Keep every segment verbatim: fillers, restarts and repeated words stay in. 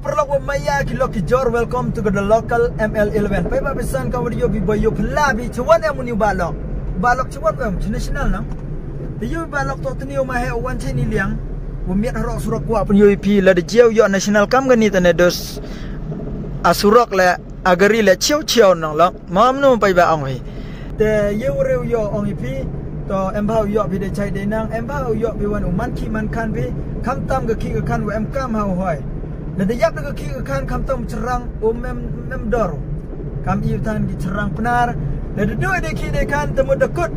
Paralok wa maya ki lok ki jor, welcome to the local M L eleven. Paiba paisan ka wa ïoh phi ba ïoh phi la phi chawan em u ni u balok. Balok chawan em cha national nang. Te ïoh balok to tni u ma he wan chini liang. Wa miat harok surok wa pun ïoh phi la de jiaw ïoh national kam gani tane dos. A surok le a gari le chiaw chiaw nang lok. Mam nu paiba ong hi. Te ye u reu ïoh ong hi phi. To em bha u ïoh phi de chai de nang, em bha u ïoh phi wan u man ki man kan phi. Kam tam ga ki ga kan wa em kam ha u hoi. Na de yap de ga ki ga kan kam tam cherang u mem mem dor. Kam i tan ki cherang penar. Na de doi de ki de kan temu de kut.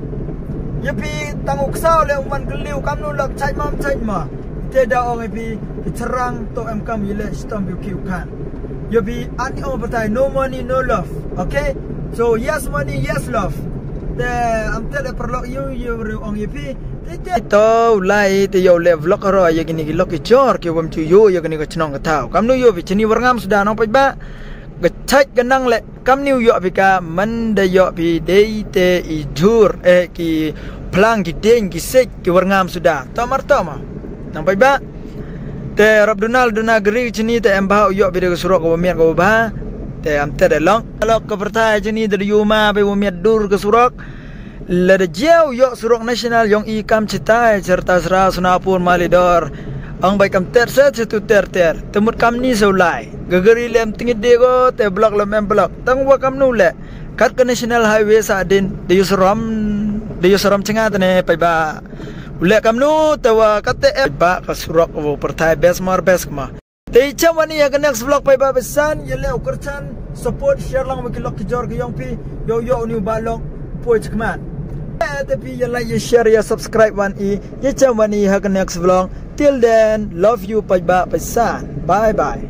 Ye phi tang u ksaw le u man keliu kam nu lok chai mam chai ma. Te da ong hi phi cherang to em kam ye le stom phi ki u kan. Ye phi an ong batai no money no love. Okay? So yes money yes love. Te am te le paralok ïoh ïoh reu ong hi phi. Te te to lai te ïoh le vlog ro ye kini ki lok ki jor ki wam chu ïoh ye kini ki chnong ka thaw. Kam nu ïoh phi chini war ngam suda nong paiba. Ga chai ga nang le kam ni u ïoh phi ka man da ïoh phi dei te i jur eh ki plang ki deng ki sek ki war ngam suda. To mar to ma. Nang paiba. Te rap duna duna gari chini te em bha u ïoh phi de ka surok ka wa miat ka wa bha. Te am te de long. Lok ka pertai chini de yu ma phi wa miat dur ka surok. La de jiaw ïoh surok national yong i kam chitai cherta sra sunapur malidor. Ang bai kam ter se chitu ter ter. Temut kam ni so lai. Gagari lem tingit dego te blok lem em blok. Tang wa kam nu le. Kat ka national highway sa din de yu saram de yu saram chinga tane paiba. U le kam nu te wa kat te em ba ka surok wa pertai bes mar bes kma. Te cham wani ha ka next vlog paiba paisan ye le u kerchan support share lang wa ki lok ki jor ki yong phi yo yo ni ba lok poi chikman. Te phi ye like ye share ye subscribe wan i ye cham wani ha ka next vlog. Till then love you paiba paisan. Bye bye.